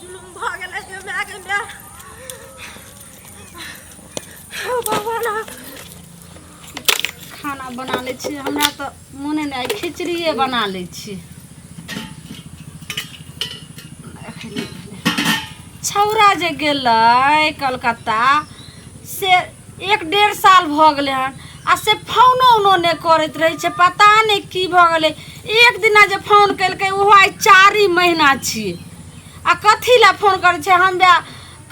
जुलुम भऽ गेलै गे माय गे माय हे भगवान खाना बना लै छी हमरा तऽ मोने नहि आइ खिचड़िए बना लै छी छौड़ा जे गेलै कलकत्ता से एक डेढ़ साल भऽ गेलै हन आ से फोनो उनो नहि करैत रहै छै पता नहि की भऽ गेलै एक दिना जे फोन केलकै ओहो आइ चारि महीना छियै आ कथी लए फोन करै छै हम बे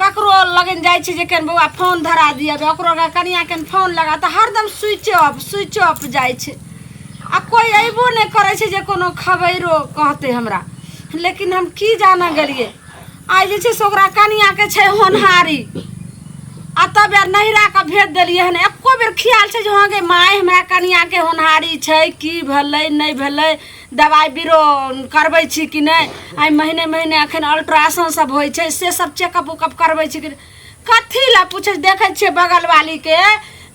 ककरो लगन जाइ छी जे केन बौआ फोन धरा दिअ बे ओकरो कनिया केन फोन लगा तऽ हरदम स्विच ऑफ स्विच ऑफ जाइ छै आ कोइ अयबो नहि करै छै जे कोनो खबैरो कहतै हमरा लेकिन हम की जाना गेलियै आइ जे छै से ओकरा कनियाके छै होनहारी आ तब यार नैहरा के भेज देलियै हन एको बेर ख्याल छै जे हँ गे माय हमरा कनियाके होनहारी छै की भेलै नहि भेलै दबाइ बीरो करबै छी कि नहि आइ महीने महीने अखन अल्ट्रासाउंड सब होइ छै से सब चेकअप उकअप करबै छी कि नहि? कथी लए पूछै देखै छियै बगलवालीके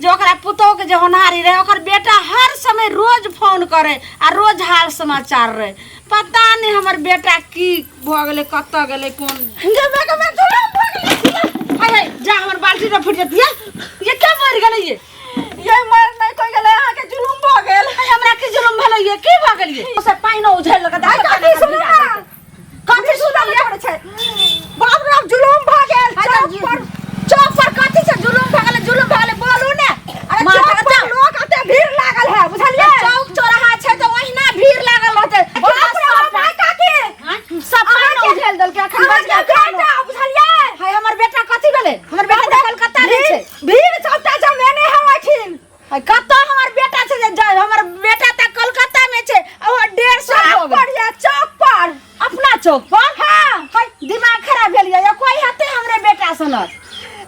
जे ओकरा पुतोहके जे होनहारी रहै ओकर बेटा हर समय रोज फोन करै आ रोज हाल समाचार रहै पता नहि हमर बेटा की भऽ गेलै कतऽ गेलै कोन गे गे गे गे हाय हाय जा हमर बाल्टी में फुटि जेती ये क्या मर गेलै ये ये मर नहीं कोई गेलै अहाँ के जुलुम भऽ गेल हाय, हमरा की जुलुम भेलै ये की भऽ गेल ये से पानि उझल लगा आइ काकी सुनू ना कथी सुनल ये करै छै बाप रे बाप जुलुम भऽ गेल हाय, चौक तऽ पर चौक पर कथी छै जुलुम भऽ गेलै जुलुम भऽ गेलै बोलू ने अरे माथा चौक पर जाओ। लोक एते भीड़ लागल है बुझलियै चौक चौराहा छै तऽ ओहिना भीड़ लागल रहतै बाप रे बाप आइ काकी सब पानि उझेल देलकै अखन अहाँ बच के गेल खानो। बेटा बुझलियै हाय हमर बेटा कथी भेलै हमर बेटा तऽ कलकत्ता रहै छै भीड़ सबटा जमेने है ओहिठिन हाय, कतऽ हमर बेटा छै जे हमर बेटा तऽ कलकत्ता में छै आ ओ 150 चौक भऽ गेल पर ये चौक पर अपना चौक पर हाँ हाय दिमाग खराब भेल ये कोई हेतै हमरे बेटा सनक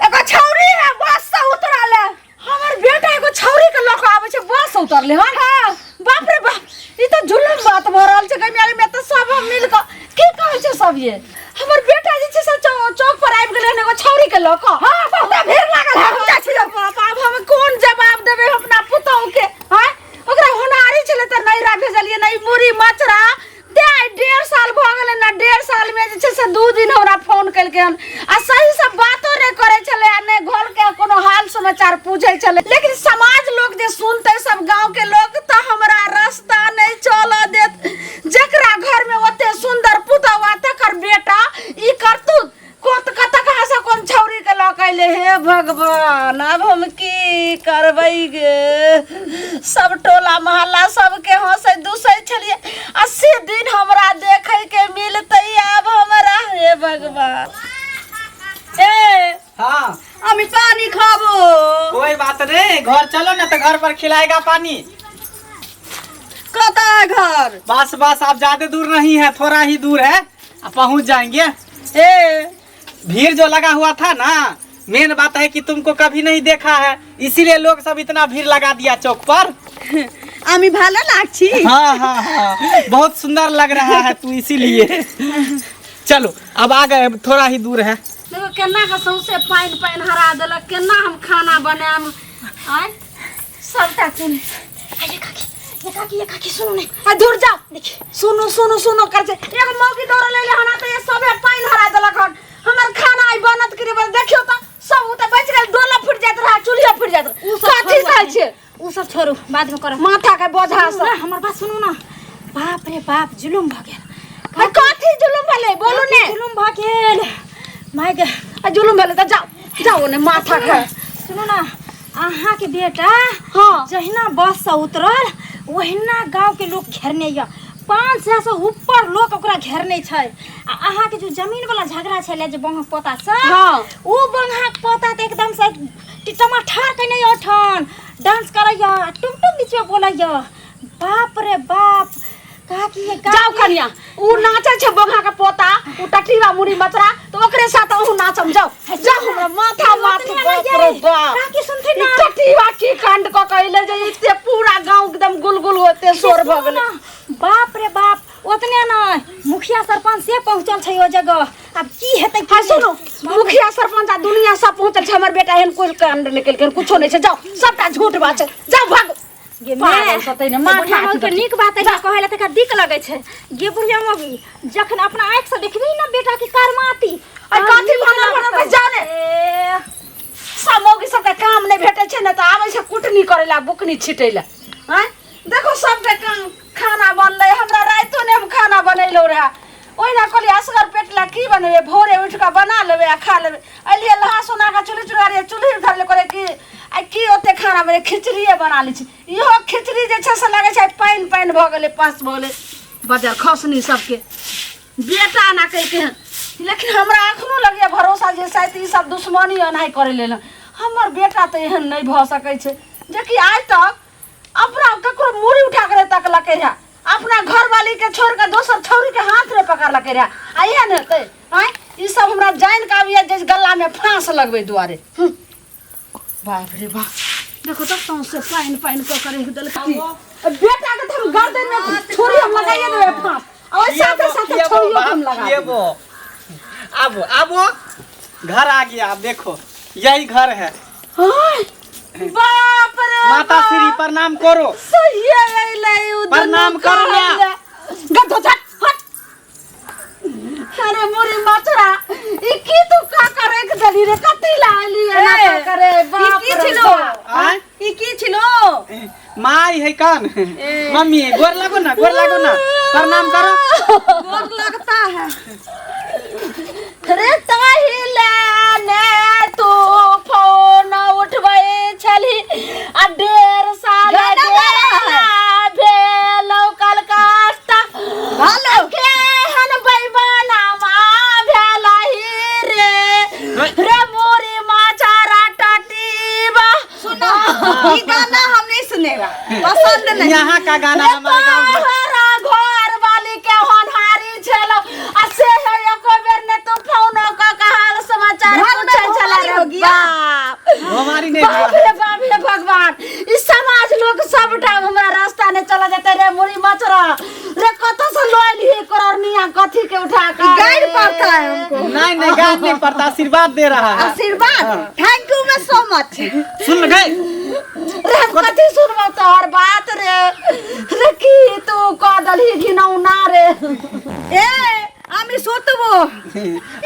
एगो छौरी है बस से उतरल है हमर बेटा एगो छौरी के लऽ कऽ आबै छै बस उतरले हन हाँ बाप रे बाप ई तऽ जुलुम बात भऽ रहल छै गै में तऽ सब हम मिल कऽ की कहै छै सब ये हमर बेटा जे छै से चौक पर आबि गेलै हन एगो छौरी के लऽ कऽ हाँ बहुत भीड़ लागल है हम जाइ छी बाप आब हम कोन जवाब देबै अपना पुतहु के आँय ओकरा होनारी छलै तऽ नैहरा भेजलियै ने ई मुड़ी मचरा ते आइ 1.5 साल भऽ गेलै ने 1.5 साल में जे छै से 2 दिन हमरा फोन केलकै हन आ सही से बातो नहि करै छलै आ नहि घर के कोनो हाल समाचार पूछै छलै लेकिन समाज लोक जे सुनतै सब गाँव के लोक तऽ हमरा रास्ता नहि चलऽ देत जकरा घर में ओते सुंदर पुतहु आ तकर बेटा ई करतूत कोत कतऽ कहाँ से कोन छौरी के लऽ के अयलै हे भगवान आब हम की करबै गे सब टोला मोहल्ला सबके हंसै दुसै छलियै आ से दिन हमरा देखै के मिलतै आब हमरा हे भगवान ए हाँ हम पानी खाबो कोई बात नहीं घर चलो ना तो घर पर खिलाएगा पानी कतऽ है घर बस बस आप ज्यादा दूर नहीं है थोड़ा ही दूर है आप पहुंच जाएंगे ए भीड़ जो लगा हुआ था ना मेन बात है कि तुमको कभी नहीं देखा है इसीलिए लोग सब इतना भीड़ लगा दिया चौक पर আমি ভালো লাগছি हाँ हाँ हाँ बहुत सुंदर लग रहा है तू इसीलिए चलो अब आ गए थोड़ा ही दूर है देखो केना के सौंसे पानि पानि हरा देलक केना हम खाना बनायब आँय सबटा चुन ये काकी ये काकी ये काकी सुनू ने आ दूर जाओ देखिए सुनू सुनू सुनू कर छै एगो मौगी दौड़ल एलै हन तऽ ये सबे पानि हरा देलक हन हमर खाना आइ बनत कि नहि बनत देखियौ तऽ सब ओ तऽ बचि गेल डोला फुटि जाइत रहै चूल्हियो फुटि जाइत रहै उ सब कथी छोड़ू कहै छियै उ सब छोड़ू बाद में करब माथा के बोझा सुनू से ना हमर बात सुनू ना बाप रे बाप जुलुम भऽ गेल आ कथी जुलुम भेलै बोलू ने जुलुम भऽ गेल माय गे आ जुलुम भेलै तऽ जाओ जाओ ने माथा के सुनू ना अहाँके बेटा हाँ। जहिना बस से उतरल ओहिना गांव के लोग घेरने यऽ 500 से ऊपर लोग ओकरा घेरने छै आ अहाँके जो जमीन वाला झगड़ा छलै जे बंगक पोता से हाँ। ओ बंगक पोता तऽ एकदम से टमाटर केने यऽ ओठन डांस करैया टुम टुम बीच में बोलैया बाप रे बाप काकी ये जाओ कनिया उ नाचै छै बोघा के पोता उ टटीवा मुड़ी मचरा तो ओकरे साथ अहू नाचम जाओ जाओ हमरा माथा माथ बाप रे बाप काकी सुनथिन ई ना टटीवा की कांड क कइले जे इते पूरा गांव एकदम गुलगुल होते शोर भ गेलै बाप रे बाप ओतने नहि मुखिया सरपंच से पहुंचल छै ओ जगह आब की हेतै हाँ सुनो मुखिया सरपंच आ दुनिया सब पहुंचल छै हमर बेटा एहन कोई कांड नहि केलकै कुछो नहि छै जाओ सबटा झूठ बात छै जाओ भागो गे पागल सतै ने माथा बुढ़िया मौगी के नीक बात है कहै ला तकरा दिक लगै छै। गे बुढ़िया मौगी जखन अपना आँखि से देखबी ना बेटा के करमाती आ कथी भनर भनर के जाने सब मौगी सबके काम नहि भेटै छै ने तऽ आबै छै कुटनी करै लए बुकनी छिटै लए। आँय देखो सबके काम खाना बनलै, हमरा रातिो नहि हम खाना बनेलहुँ रहए, ओहिना कहलियै असगर पेट लए की बनेबै, भोरे उठि कऽ बना लेबै आ खा लेबै। एलियै नहा सोना कऽ चूल्ही चुड़ारियै, चूल्ही धरलियै, कहलियै कि आइ की ओते खाना बनेबै, खिचड़िए बना लै छी। इहो खिचड़ी जे छै से लगै छै पानि पानि भऽ गेलै, पास भऽ गेलै बजर खसनी सबके बेटा एना केलकै हन। लेकिन हमरा एखनो लगैए भरोसा जे शायद ई सब दुश्मनी एनाही करै लेल, हमर बेटा तऽ एहन नहि भऽ सकै छै जेकि आइ तक अपना ककरो मूड़ी उठा के नहि तकलकै रहए, अपना घरवाली के छोड़ के दोसर छौरी के हाथ नहि पकड़लकै रहए, आ एहन हेतै? आँय ई सब हमरा जानि कऽ आबैए जे गल्ला मे फाँस लगबै दुआरे। बाप रे बाप, देखो तो सौंसे पानि पानि कऽ के राखि देलकै। बेटा के तऽ हम गर्दन मे छुरी हम लगाइए देबै फाँस, आ ओहि साथे साथे छौरियो के हम लगा देबै। अब अब वो घर आ गया, अब देखो यही घर है। हाय, बाप रे माता श्री प्रणाम करो। सही अइलै उ दुनू। प्रणाम करो ना। कहैले। गधो झट हट। अरे मुरी मचरा, ई की तू का करे के देली रे? कथी ला अइली एना का करे? बाप की रे छिलो? बाप। आँय? ई की छिलो? माई है कान मम्मी है, गोर लागो ना, गोर लागो ना, प्रणाम करो। गोर लगता है। रे ताही ले ने तू फोन उठबै छली आ 1.5 साल गाना गा रहा गेला भेलौ कलकत्ता। हेलो। केहन बैबनामा भेलही रे, रे मोरी माछारा टटीबा। सुनो, ई गाना हम नहीं सुनेगा, पसंद नहीं। यहाँ का गाना हमारे गाँव में। तोहरा घर वाली के होनहारी छलो आ से है एको बेर ने तू फोन क के हाल समाचार घर में पूछै छला घुमारी रे हो गया। बाप। हमारी नहीं बाप हुआ। रे बाप, हे भगवान, ई समाज लोग सबटा हमरा रास्ता ने चला जेतै रे मुड़ी मचरा रे, कत से लोयल ही करनिया कथी के उठा के गाइड पड़ता है हमको। नहीं नहीं, गाइड नहीं पड़ता, आशीर्वाद दे रहा है। आशीर्वाद, thank you मैं सो मच। सुन गए रे हम कथी सुनबो तोहर बात रे, रे की तू कह दलही घिनौना रे। ए हम सुतबो।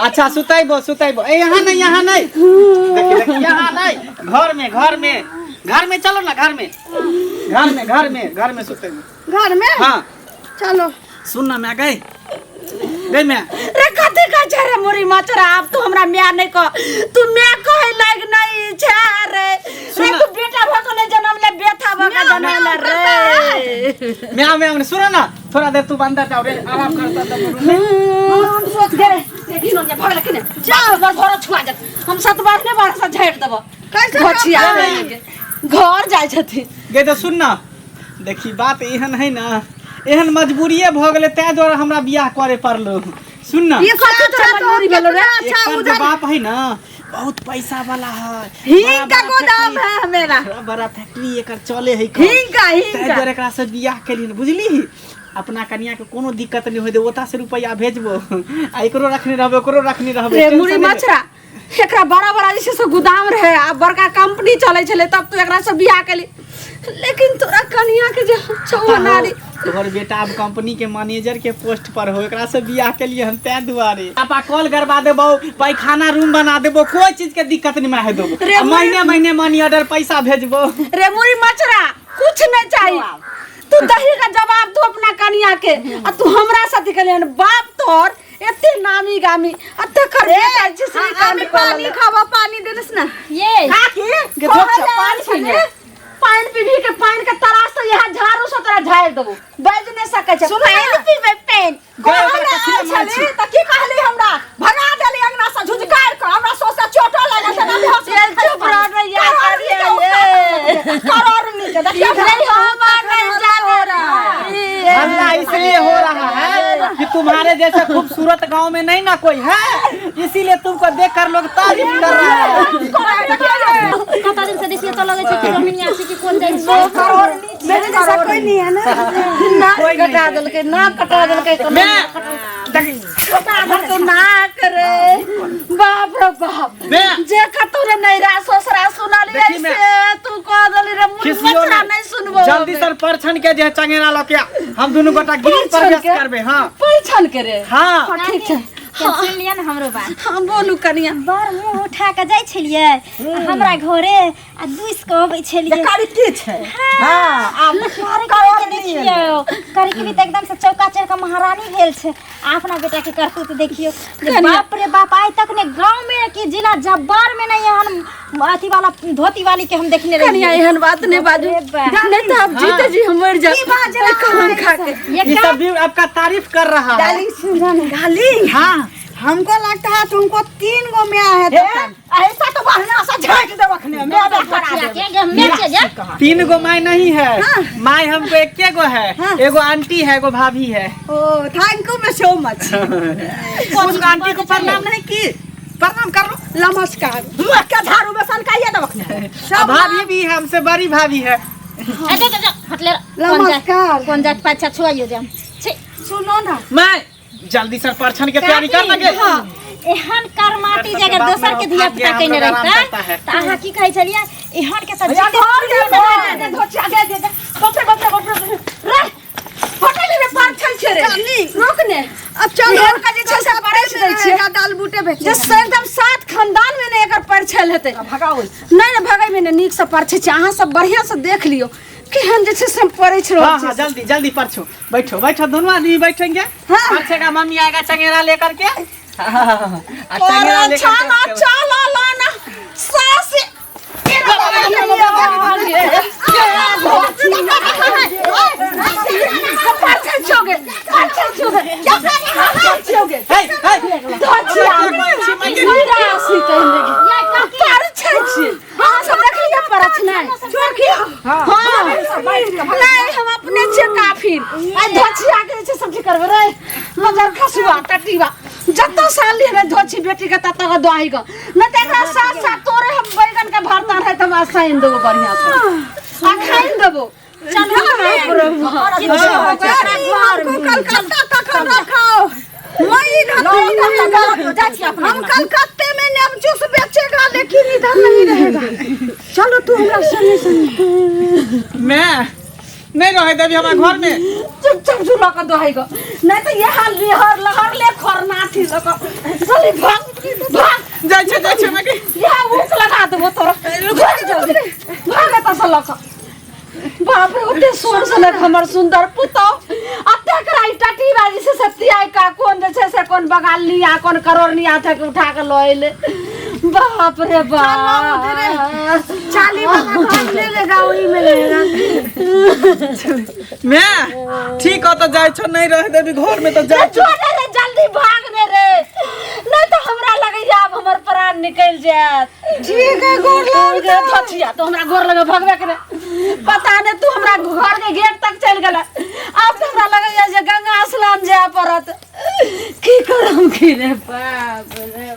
अच्छा सुतैबो सुतैबो, ए यहाँ नहीं, यहाँ नहीं, देखिए देखिए यहाँ नहीं, घर में, घर में, घर में चलो ना, घर में, घर में, घर में, घर में सुतैबो। घर में? हाँ चलो। सुन ना मैं गई गई मैं। रे कथी कहै छै रे मुरी मचरा, आब तू हमरा माय नहीं कह, तू माय कहै लायक नहीं छै रे। रे तू बेटा भऽ के नहीं जनम ले, बेथा भऽ के जनम ले रे। म्याऊ म्याऊ, सुनो ना थोड़ा देर तू अंदर जाओ रे, आराम करता तब रूम में। हम सोच गए देखी न भगल कि ने जाओ घर घर छुआ जात, हम 7 बार ने बार से झाड़ि देबो। कैसे घोचिया घर जाइ छथिन। गे तो सुन ना, देखी बात एहन है ना, एहन मजबूरिए भऽ गेलै ताहि दुआरे हमरा बियाह करे पड़लो। सुन ना, ये कथी कथी तोरा मजबूरी भेलो रे? अच्छा एकर जे उधर बाप है ना बहुत पैसा वाला है, हिंग का बड़ा बड़ा गोदाम फैक्ट्री- है मेरा, बड़ा बड़ा फैक्ट्री एकर चले है कम। हिंग का, हिंग ताहि का। दुआरे एकरा से बियाह केलियन बुझली, अपना कनिया के कोनो दिक्कत नहीं होय दे, ओता से रुपया भेजबो आ एकरो रखने रहबो, ओकरो रखने रहबो। रे टेंशन मुरी नहीं ले। मछरा, एकरा बड़ा बड़ा जे छै से गोदाम रहे आ बड़का कंपनी चलै छलै तब तू एकरा से बियाह केली, लेकिन तोरा कनिया के जे छौ नारी। तोहर बेटा अब कंपनी के मैनेजर के पोस्ट पर हो, एकरा से बियाह के लिए हम तै दुआरे पापा कॉल करवा देबो, पैखाना रूम बना देबो, कोई चीज के दिक्कत नहीं रहे देबो, रे आ महीने महीने मनी ऑर्डर पैसा भेजबो। रे मुरी मछरा, कुछ नहीं चाहिए, तू दही का जवाब तू अपना कनिया के आ तू हमरा साथी के लिए बाप तोर एते नामी गामी आ तकर बेटा जे छै से कांड हमें कऽ पानी लेलक। खावा, पानी देलस ना। ये काकी, गे धोप कहल छौ, पानी पीने। पानि पीबी के पानि के तरास से यहाँ झाड़ू से तोरा झाड़ि देबो, बाजि नहि सकै छै। सुन ना। पानि पीबै पानि। गए कहल ओकरा कथी आयल लए मारै छली छी? तऽ की कहली, हमरा भगा देली अंगना से झुझकार के, हमरा सोसे चोटो लागल छै ना बेहोश चल चुप रह रे यार, करोड़ करोड़ नीचे देखियो। नहीं हम नहीं जाने रहा। हल्ला इसलिए हो रहा है कि तुम्हारे जैसे खूबसूरत गांव में नहीं ना कोई है, इसीलिए तुमको देखकर लोग तारीफ कर रहा है। कत दिन से देखिए तो लगे छै कि रोमिनिया छै कि कोन जाइ छै। करोड़ नीचे मेरे जैसा कोई नहीं है ना। नाक कटा देलकै, नाक कटा देलकै। मैं देखी कटा देलकै नाक रे, बाप रे बाप। मैं जे कतौ रे नैरा ससुरा सुनलियै देखी मैं। से तू कह देली रे मुन खिसियो मचरा नहीं। नहीं सुनबो। जल्दी सर परछन के जे चंगेरा लऽ के हम दुनू गोटा गिरी परछन प्रवेश के? करबे। हाँ पैछन के रे? हाँ। हाँ, ठीक छै। सुन लिअ ने हमरो बात। हाँ, बोलू कनिया। बड़ मुंह उठा के जाइ छलियै आ हमरा घरे आ दुइस के अबै छलियै। कारी की छै? हाँ, आब करे के देखियौ, करे के भी तऽ एकदम से चौका चढ़ के महारानी भेल छै आ अपना बेटा के करतूत देखियौ जे बाप रे बाप, आइ तक ने गांव में कि जिला जब्बार में नहीं एहन अथी वाला धोती वाली के हम देखने रहियै। कनिया, एहन बात नहीं बाजू, रे बा। नहीं तो आप जीते जी हम मर जाए कहन खा के। ये ये सब भी आपका तारीफ कर रहा है। गाली। हाँ, हमको लगता है तुमको 3 गो मियाँ है। हे, ऐसा तो बढ़िया से झाँक देब अखने मैं करा देब। 3 गो माई नहीं है। माई हमको एक गो है। एगो आंटी है, एगो भाभी है। ओ thank you मैं सो मच। उसको आंटी को प्रणाम नहीं की? प्रणाम कर लो। नमस्कार। मुँह के झाड़ू में सनकाइए देब अखने। आ भाभी भी है, हमसे बड़ी भाभी है। नमस्कार। कोन जात पाछा छुआइयो जाम। सुनो ना मैं जल्दी सर परछन के तैयारी कर लगे। एहन करमाटी जे अगर बाप दोसर के रे, धिया भाग्य पुता हम कइने लोग आराम रहितै करता है। त अहाँ की कहै छलियै एहन के त या जीते घर के घर के धोचिया दे दे दे। बाप रे बाप रे बाप रे रे, फटल रे पाछल छै रे, रोक ने। अब चलो। एहन के जे छै से परछ दै छियै। छियै दाल बूटे बेचे जे से एकदम 7 खानदान में ने एकर परछल हेतै। भगाओ। नहीं नहीं, भगै में ने नीक से परछै छै। अहाँ सब बढ़िया से देख लियौ केहन जे छै से हम परछ रहल हाँ छी। हाँ, जल्दी जल्दी परछो, बैठो बैठो, दोनों आदमी बैठेंगे। हाँ। परछेगा मम्मी आएगा चंगेरा लेकर के। आ चंगेरा लेकर परछा ना के चल लाना सास। हे हे हम अपने छियै काफिर आ धोछिया के जे छै सब चीज करबै रे मजर खसुआ टटीवा जतऽ साल लेबै धोछी बेटी के ततऽ के दही के नहि तऽ एकरा साथ साथ तोरे हम बैगन के भरता रहै तऽ हमरा सानि देबो बढ़िआँ से आ खाइन देबो। चलू हमको कलकत्ता तक रखाओ, मैं इधर नहीं रहेगा। हम कलकत्ते में नींबू जूस बेचेगा लेकिन इधर नहीं रहेगा। चलो तू हमरा संगे संगे। मैं नहीं रहे देवी हमारे घर में। चुपचाप झूला के दही के नहीं तऽ यहाँ लेहर लहर ले खरनाथी लऽ कऽ चली भाग भाग। जाइ छै जाइ छै मैं के यहाँ ऊक लगा देबो तोरा, भाग जल्दी भाग एतऽ से लऽ कऽ। बाप रे, ओते शोर सुनक हमर सुंदर पुतौ आ तकरा ई टटी बाजी से सतियाई का कोन जे छै से कोन बगाल लिया कोन करोड़ लिया था के उठा के लऽ एलै। बाप रे बाप, चाली वाला घर ले लेगा वही में रहेगा। मैं ठीक हो तो जाइ छो, नहीं रहे देवी घर में तो जाइ छो। छोड़ रे, जल्दी भाग ने रे, नहीं तो हमरा लगैया आब हमर प्राण निकलि जायत। ठीक है गोर लग। धोछिया तो हमरा गोर लगे भगवे के रे, पता नहीं तू हमरा घर के गेट तक चलि गेल। आब तो हमरा लगैया जे गंगा स्नान जाय पड़त। की करम की रे बाप रे।